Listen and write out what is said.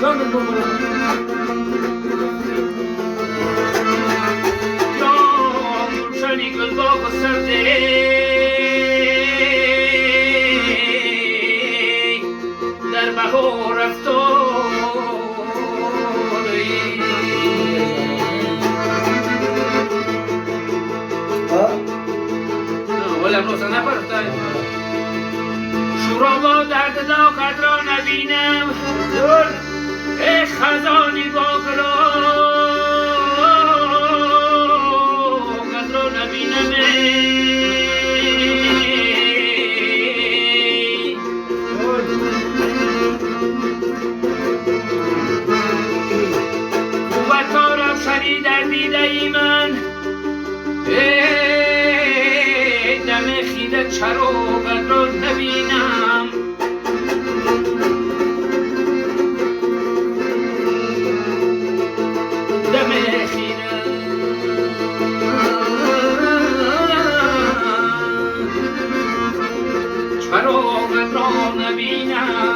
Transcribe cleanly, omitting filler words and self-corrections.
یا گلشنی گل باغ و سبزه، در بهار افتاده. ولم 9 نفر. شورا درد داغت را نبینم، ای خزانی باغ را را نبینم. قوت تا روشنی در دیده ای من، ای دم خیره چراغت را نبینم. دم خیره چراغت را نبینم.